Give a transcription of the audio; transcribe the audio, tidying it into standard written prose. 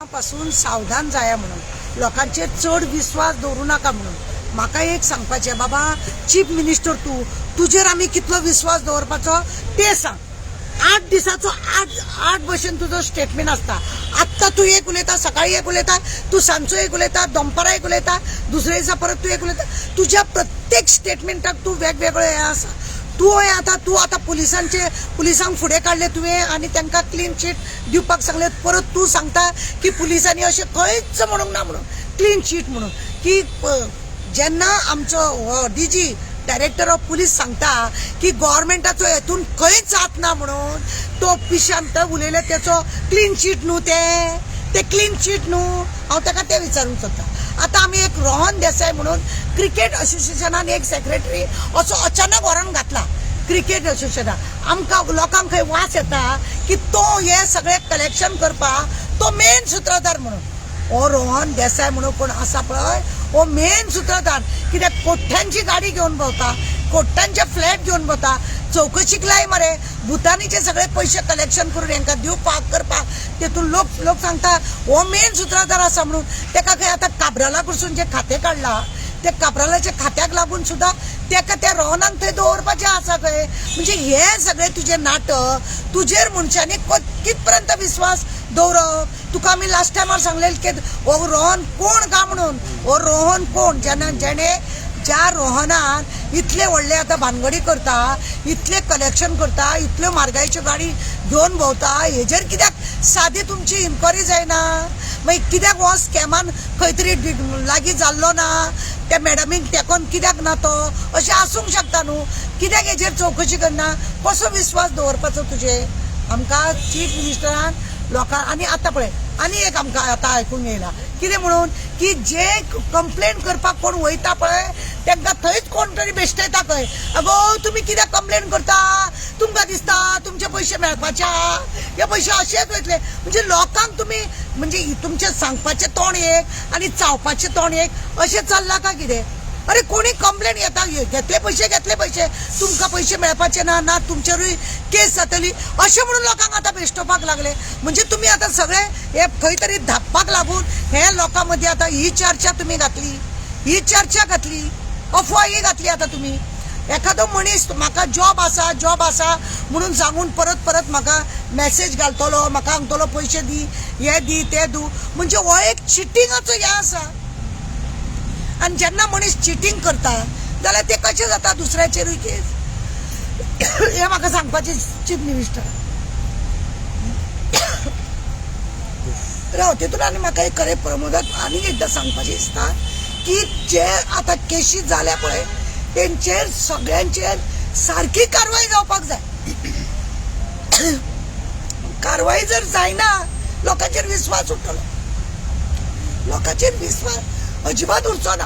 पासून सावधान जाया म्हणून, लोकांचेर चड विस्वास दवरूं नाका म्हणून. म्हाका एक सांगपाचें, बाबा चीफ मिनिस्टर तूं, तुजेर आमी कितलो विस्वास दवरपाचो तें सांग. 8 दिसाचो आठ भशेन तुजो स्टेटमेंट आसता. आत्तां तूं एक उलयता, सकाळी एक उलयता, तूं सांजचो एक उलयता, दनपारां एक उलयता, दुसरे दिसा परत तूं एक उलयता. तुज्या प्रत्येक स्टेटमेंटाक तूं वेगवेगळो हें आसा. तूं आतां तूं आतां पुलिसांक फुडें काडले तुवें आनी तांकां क्लीन चीट दिवपाक सांगलें. परत तूं सांगता की पुलिसांनी अशें खंयच म्हणूंक ना म्हणून, क्लीन चीट म्हणून. की जेन्ना आमचो हो डीजी डायरेक्टर ऑफ पुलीस सांगता की गव्हर्मेंटाचो हेतून खंयच जात ना म्हणून, तो पिशान थंय उलयले तेचो क्लीन चीट न्हू, तें तें क्लीन चीट न्हू. हांव ताका तें विचारूंक सोदता. आतां आमी एक रोहन देसाय म्हणून क्रिकेट असोसिएशनान एक सेक्रेटरी असो अचानक व्हरोन घातला क्रिकेट असोसिएशनान. आमकां लोकांक खंय वास येता की तो हे सगळे कलेक्शन करपाक तो मेन सुत्रधार म्हणून. हो रोहन देसाय म्हणून कोण आसा पळय, हो मेन सुत्रधार. कित्याक कोट्यांची गाडी घेवन भोंवता, कोट्यांचे फ्लॅट घेवन भोंवता. चवकशीक लाय मरे, भुतानीचे सगळे पयशे कलेक्शन करून हेंकां दिवपाक करपाक तेतून लोक लोक सांगता हो मेन सुत्रधार आसा म्हणून. तेका खंय आतां काब्राला कडसून जे खातें काडलां ते काब्रालाच्या खात्याक लागून सुद्दां तेका त्या रोहनाक थंय दवरपाचें आसा खंय. म्हणजे हे सगळे तुजें नाटक, तुजेर मनशांनी कित पर्यंत विस्वास दवरप? तुका आमी लास्ट टायमार सांगलें की हो रोहन कोण का म्हणून, हो रोहन कोण जेन्ना जेणे ज्या रोहनान इतले व्हडले आतां भानगडी करता, इतले कलेक्शन करता, इतल्यो म्हारगायच्यो गाडी घेवन भोंवता, हेजेर कित्याक सादी तुमची इन्क्वायरी जायना? मागीर कित्याक हो स्कॅमान खंय तरी लागीं जाल्लो ना, त्या मॅडमीक तेकोन कित्याक ना तो, अशें आसूंक शकता न्हू. कित्याक हेजेर चवकशी करना? कसो विस्वास दवरपाचो तुजेर? आमकां चीफ मिनिस्टरान लोकां आनी आतां पळय आनी एक आमकां आतां आयकूंक येयला कितें म्हणून की जे कंप्लेन करपाक कोण वयता पळय तांकां थंयच कोण तरी बेश्टयता खंय. अगो तुमी कित्याक कंप्लेन करता? तुमकां दिसता तुमचे पयशे मेळपाचे आहा, हे पयशे अशेच वयतले. म्हणजे लोकांक तुमी म्हणजे तुमचें सांगपाचें तोंड एक आनी चावपाचें तोंड एक अशें चल्लां काय कितें? अरे कोणी कंप्लेन येता, घेतले पयशे घेतले पयशे, तुमकां पयशे मेळपाचे ना, ना तुमचेरूय केस जातली अशें म्हणून लोकांक आतां बेश्टोवपाक लागले. म्हणजे तुमी आतां सगळे हे खंय तरी धापपाक लागून हे लोकां मदीं आतां ही चर्चा तुमी घातली, ही चर्चा घातली, अफवा ही घातली. आतां तुमी एखादो मनीस म्हाका जॉब आसा जॉब आसा म्हणून सांगून परत परत म्हाका मॅसेज घालतलो, म्हाका सांगतलो पयशे दी, हे दी ते दू, म्हणजे हो एक चिटिंगाचो हें आसा. आनी जेन्ना मनीस चिटींग करता जाल्यार ते कशें जाता दुसऱ्याचेरूय केस, हें म्हाका सांगपाचें चीफ मिनिस्टर. राव तेतून आनी म्हाका एक खरें प्रमोदाक आनीक एकदां सांगपाचें दिसता की जे आतां केशी जाल्या पळय तेंचेर सगळ्यांचेर सारकी कारवाय जावपाक जाय. कारवाय जर जायना लोकांचेर विस्वास उरतलो, लोकांचेर विस्वास अजिबात उरचो ना.